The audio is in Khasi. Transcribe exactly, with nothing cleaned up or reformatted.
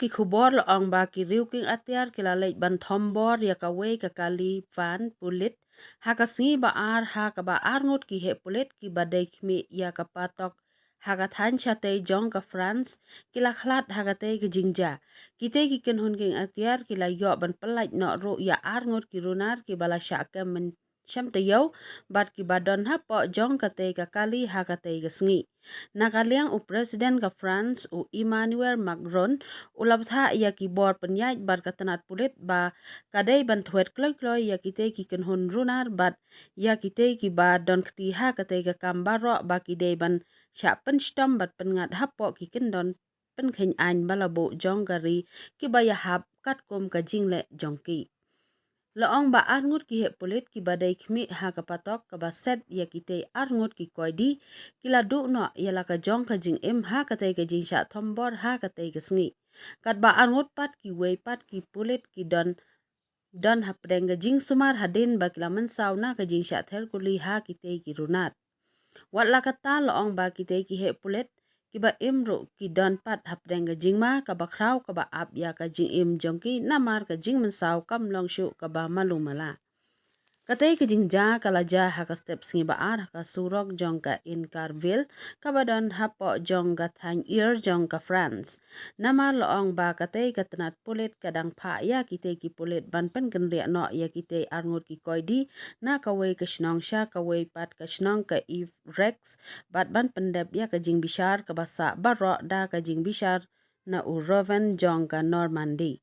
Ki khubor la ong ba ki riew kieng atiar ki la leit ban thombor ïa kawei ka kali van pulit ha ka sngi ba ar, ha kaba arngut ki heh pulit kiba dei khmih ïa ka patok ha ka thaiñ shatei jong ka France ki la khlad ha katei ka jingjia. Kitei ki kynhun kieng atiar ki la ïoh ban pyllait noh ruh ïa arngut ki runar kiba la shah kem mynshem taïew bad kiba don hapoh jong katei ka kali ha katei ka sngi. Na ka liang u President ka France, u Emmanuel Macron, u la bthah ïa ki bor pynïaid bad ka tnat pulit ba ka dei ban thwet kloi kloi ïa kitei ki kynhun runar bad ïa kitei kiba don kti ha katei ka kam baroh ba ki dei ban shah pynshitom bad pynngat hapoh ki kyndon pynkheiñ aiñ ba la buh jong ka ri kiba ïahap katkum ka jingleh jong ki. La ong ba arngut ki heh pulit kiba dei khmih ha ka patok kaba set ïa kitei arngut ki koidi ki la duh noh ïa la ka jong ka jingim ha katei ka jingshah thombor ha katei ka sngi. Katba arngut pat kiwei pat ki pulit ki don don hapdeng ka jingsumar hadien ba ki la mynsaw na ka jingshah ther kuli ha kitei ki runar. Wat la katta la ong ba kitei ki heh pulit kiba im ruh ki don pat hapdeng ka jingma kaba khraw kaba ap ïa ka jingim jong ki namar ka jingmynsaw kam long shuh kaba malu mala. Katei ka jingjia ka la jia ha ka step sngi ba ar ha ka surok jong ka Incarville kaba don hapoh jong ka thaiñ Eure jong ka France. Namar la ong ba katei ka tnat pulit ka dang phah ïa kitei ki pulit ban pynkynriah noh ïa kitei arngut ki koidi na kawei ka shnong sha kawei pat ka shnong ka Evrex bad ban pyndep ïa ka jingbishar kaba sah baroh da ka jingbishar na u Rowan jong ka Normandy.